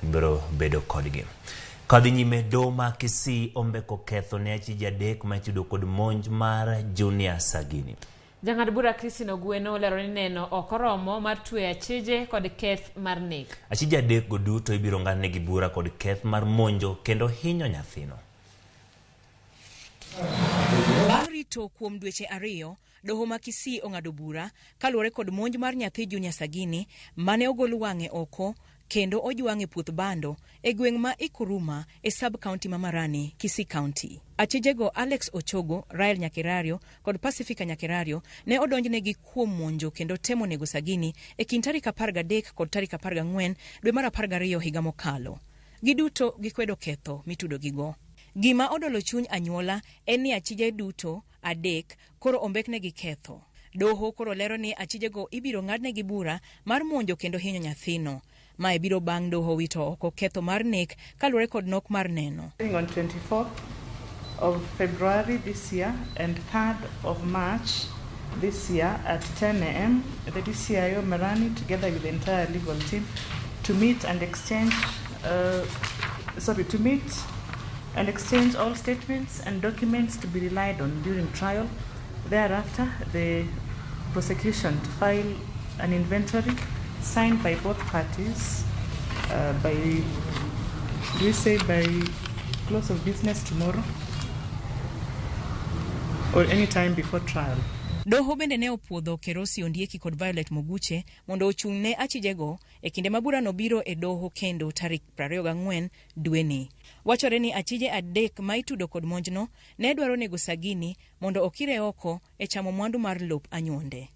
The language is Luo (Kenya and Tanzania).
Biro bedo kodgi. Kadhi nyime, doho ma Kisii ombeko ketho ne achije adek ma itudo kod monj mar Junior Sagini. Jang'ad bura Christine Ogweno olero ni neno ok oromo mar tweyo achije kod keth mar nek. Achije adek go duto ibiro ng'adnegi bura kod keth mar monjo kendo hinyo nyathino. Bang' rito kuom dweche ariyo, doho ma Kisii ong'ado bura kaluwore kod monj mar nyathi Junior Sagini mane ogol wang'e oko kendo ojwang' e puoth bando e gweng' ma Ikuruma e sub county ma Marani, Kisii County. Achijego Alex Ochogo, Rael Nyakerario kod Pacifica Nyakerario ne odonjnegi kuom monjo kendo temo nego Sagini e kind tarik 13 kod tarik 14 dwe mar 12 higa mokalo. Giduto gikwedo ketho mitudogigo. Gima odolo chuny anyuola en ni achije duto adek koro ombeknegi ketho. Doho koro lero ni achijego ibiro ng'adnegi bura mar monjo kendo hinyo nyathino. Mae biro bang' doho wito oko ketho mar nek kaluwore kod nok mar neno. On 24th of February this year and 3rd of March this year at 10 a.m., the DCIO Merani, together with the entire legal team, to meet and exchange, to meet and exchange all statements and documents to be relied on during trial. Thereafter, the prosecution to file an inventory signed by both parties by, do we say by close of business tomorrow or any time before trial? Doho bende ne opuodho Kerosi Ondieki kod Violet Moguche mondo ochung' ne achijego e kinde ma burano biro e doho kendo tarik 24 dweni. Wachore ni achije adek ma itudo kod monjno ne dwaro nego Sagini mondo okire oko e chamo mwandu mar lop anyuonde.